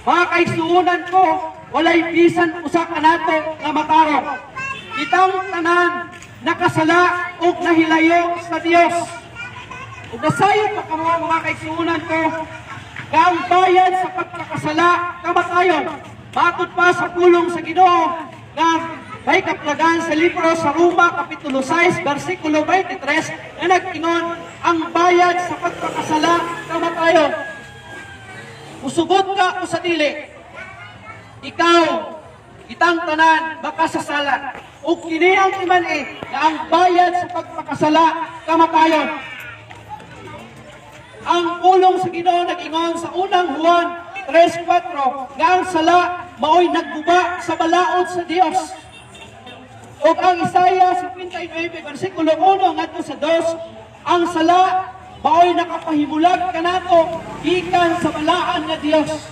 Mga kaigsuonan ko, walay bisan usa kanato nga matarong. Kitang tanan nakasala ug nahilayo sa Dios. Ug nasayod pa kamo, mga kaigsuonan ko, nga ang bayad sa pagkakasala kamatayon. Matod pa sa pulong sa Ginoo nga may kaplagan sa libro sa Roma kapitulo 6 versikulo 23 nga nag-ingon, ang bayad sa pagpakasala kamatayon. Usugot ka o sa dili, ikaw, kitang tanan, makasasala. O kini ang timan-i na ang bayad sa pagpakasala kamatayon. Ang pulong sa Ginoo nag-ingon sa Unang Juan 3:4 nga ang sala maoy nagguba sa balaod sa Dios. Ug ang Isaiah 59 versikulo 1 ngadto sa 2, ang sala maoy nakapahimulag kanato gikan sa balaan nga Dios.